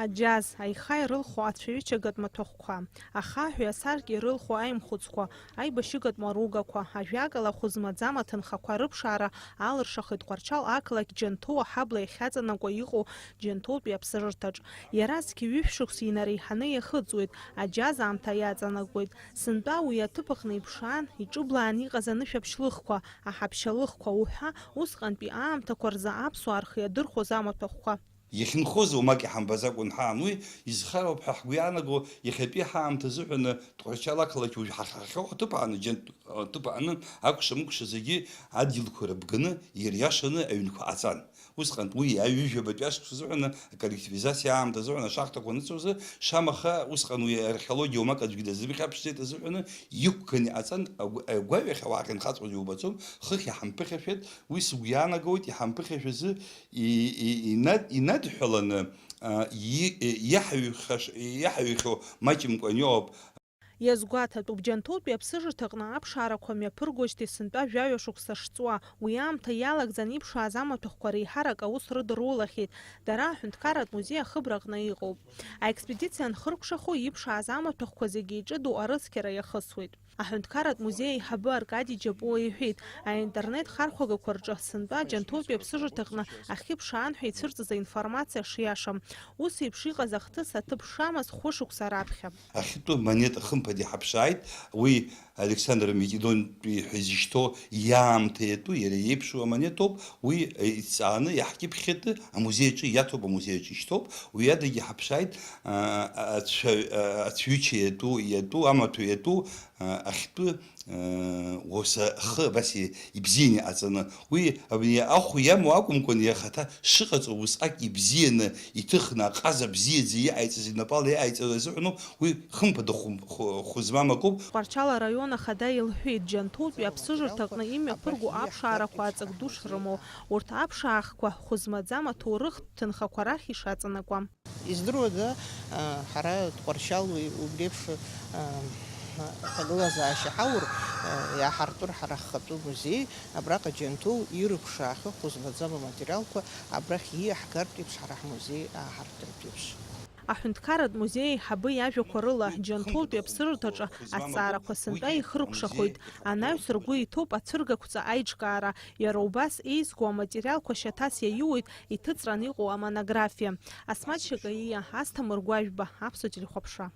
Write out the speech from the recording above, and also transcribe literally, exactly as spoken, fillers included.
Аџьаз, аиха ирылху ацәаҩычагатә маҭәахәқәа, ахаҳәи асаркьеи ирылху аимхәыцқәа, аибашьыгатә маругақәа, ажәакала, хәы змаӡам аҭынхақәа рыԥшаара алыршахеит Тҟәарчал ақалақь Џьанҭоу аҳабла иахьаҵанакуа иҟоу Џьанҭоутәи аԥсыжырҭаҿ. Иара зқьи ҩышә шықәса инареиҳаны иахыҵуеит, аџьаз аамҭа иаҵанакуеит. Сынтәа уи аҭыԥ аҟны иԥшаан, иҿыблаан иҟаз анышәаԥшь лыхқәа, аҳаԥшьа лыхқәа уҳәа, усҟантәи аамҭақәа рзы аԥсуаа рхы иадырхәоз амаҭәахәқәа. Иахьынхоз уамак иҳамбаӡакәан ҳаан, уи изхароуп ҳәа ҳгәы иаанаго, иахьатәи ҳаамҭа азыҳәаны Тҟәарчал ақалақь уажә ҳахьахьоу аҭыԥ ааны, џьан-, аҭыԥ ааны акәша-мыкәша зегьы адгьылқәа рыбганы, ириашаны аҩнқәа ҟаҵан. Усҟан уи аҩажәабатәи ашықәс азыҳәаны, аколлективизациа аамҭа азыҳәаны ашахтақәа аныҵоу азы, шамаха усҟан уи археологиа уамак аӡәгьы дазымхьаԥшӡеит азыҳәаны иқәганы иҟаҵан, агә-, агәаҩахь ауаа ахьынхаҵәҟьоз иубаӡом, хыхь иҳамԥыхьашәеит, уи сыгәы иаанагоит, иҳамԥыхьашәазы и-, и-, инад-, инадҳәаланы, а, и-, и-, иаҳаҩхаш-, иаҳаҩхьоу маҷымкәан иоуп. Иазгәаҭатәуп, Џьанҭоутәи аԥсыжырҭаҟны аԥшаарақәа мҩаԥыргоижьҭеи сынтәа жәаҩа шықәса шҵуа, уи аамҭа иалагӡан иԥшааз амаҭәахәқәа реиҳарак аус рыдырулахьеит, дара аҳәынҭқарратә музеи ахыбраҟны иҟоуп. Аекспедициа анхыркәшахо, иԥшааз амаҭәахәқәа зегьы иҿыду арыцқьара иахысуеит. Аҳәынҭқарратә музеи аиҳабы Аркади Џьапуа иҳәеит, аинтернет хархәагақәа рҿы сынтәа Џьанҭоутәи аԥсыжырҭаҟны ахьыԥшаан ҳәа ицәырҵыз аинформациа шиашам. Ус еиԥш иҟаз ахҭыс аҭыԥ шамаз хәышықәса раԥхьа. Ахьтәы амонет хымԥада иҳаԥшааит, уи Александр Македонтәи ҳәа изышьҭоу иаамҭа иатәу, иара иеиԥшу амонетоуп, уи, э, иҵааны иаҳкьыԥхьытәы амузеи аҿы иаҭоуп, амузеи аҿы ишьҭоуп, уи адагьы иҳаԥшааит, а, ацәаҩ-, а, ацәҩыча иатәу, иатәу, амаҭәа иатәу, а, ахьтәы, а, уаса ахы абас и-, ибзианы иҟаҵаны. Уи абни ахә иамоу акәымкәан, иара ихаҭа шыҟаҵо усҟак ибзианы иҭыхны, аҟаза бзиаӡа иҟаиҵаз, инапала иҟаиҵаз азыҳәаноуп, уи хымԥада хәы-, хәы-, хәы змам акоуп. Тҟәарчал араион ахада илҳәеит, Џьанҭоутәи аԥсыжырҭаҟны имҩаԥырго аԥшаарақәа аҵак ду шрымоу. Урҭ аԥшаахқәа хәы змаӡам аҭоурыхтә ҭынхақәа рахь ишаҵанакуа. Издыруада, а, ҳара Тҟәарчал уи, убри еиԥш, а, аҭагылазаашьа ҳаур, а, иааҳартәыр ҳара ҳхатәы музеи, абраҟа Џьанҭоу ирыԥшаахьоу хәы змаӡам аматериалқәа абрахь ииаҳгартә еиԥш ҳара ҳмузеи ааҳартыртә еиԥш. Аҳәынҭқарратә музеи аиҳабы иажәақәа рыла, Џьанҭоутәи аԥсыжырҭаҿы азҵаарақәа сынтәа ихыркәшахоит. Анаҩс ргәы иҭоуп ацәыргақәҵа аиҿкаара, иара убас еизго аматериалқәа шьаҭас иаиуеит иҭыҵран иҟоу амонографиа. Асмаҭ Шьакаиа, Асҭамыр Гәажәба, Аԥсуа телехәаԥшра.